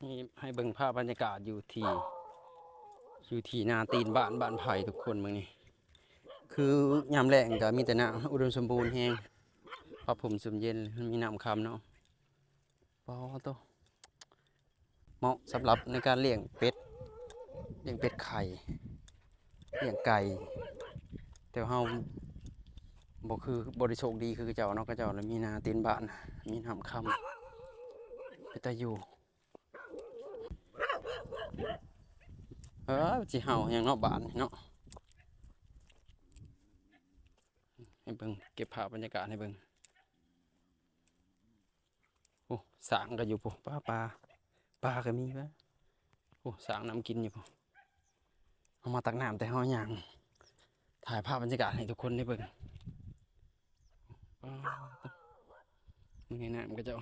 ນີ້ໃຫ້ເບິ່ງພາບບັນຍາກາດຢູ່ທີ່ ຢູ່ທີ່ນາຕີນບ້ານ ບ້ານໄຜ່ທຸກຄົນ. ເບິ່ງນີ້ ຄືຍາມແລ້ງກໍມີແຕ່ນ້ຳ ອຸດົມສົມບູນແຮງ ພາບພົມຊຸ່ມເຢັນ ມີນ້ຳຄຳເນາະ. ປາໂຕ ເໝາະສຳລັບໃນການລ້ຽງເປັດ ລ້ຽງເປັດໄຂ່ ລ້ຽງໄກ່ ແຕ່ເຮົາບໍ່ຄື ບໍ່ໄດ້ໂຊກດີຄືເຂົາເຈົ້າເນາະ. ເຂົາເຈົ້າລະມີນາຕີນບ້ານ ມີນ້ຳຄຳ ເປັນຕາຢູ່. ເອີ ຊິເຫົ່າຫຍັງເນາະບາດນີ້ເນາະ. ໃຫ້ເບິ່ງ ເກັບພາບບັນຍາກາດໃຫ້ເບິ່ງ. ໂອ້ ຊ້າງກໍຢູ່ພຸ້ນ ປາ ປາ ປາກໍມີວະ. ໂອ້ ຊ້າງນຳກິນຢູ່ພຸ້ນ. ເຮົາມາຕັກນ້ຳ ແຕ່ເຮົາຍ່າງຖ່າຍພາບບັນຍາກາດໃຫ້ທຸກຄົນໄດ້ເບິ່ງ. ປາ ເບິ່ງໃນນ້ຳເຂົາເຈົ້າ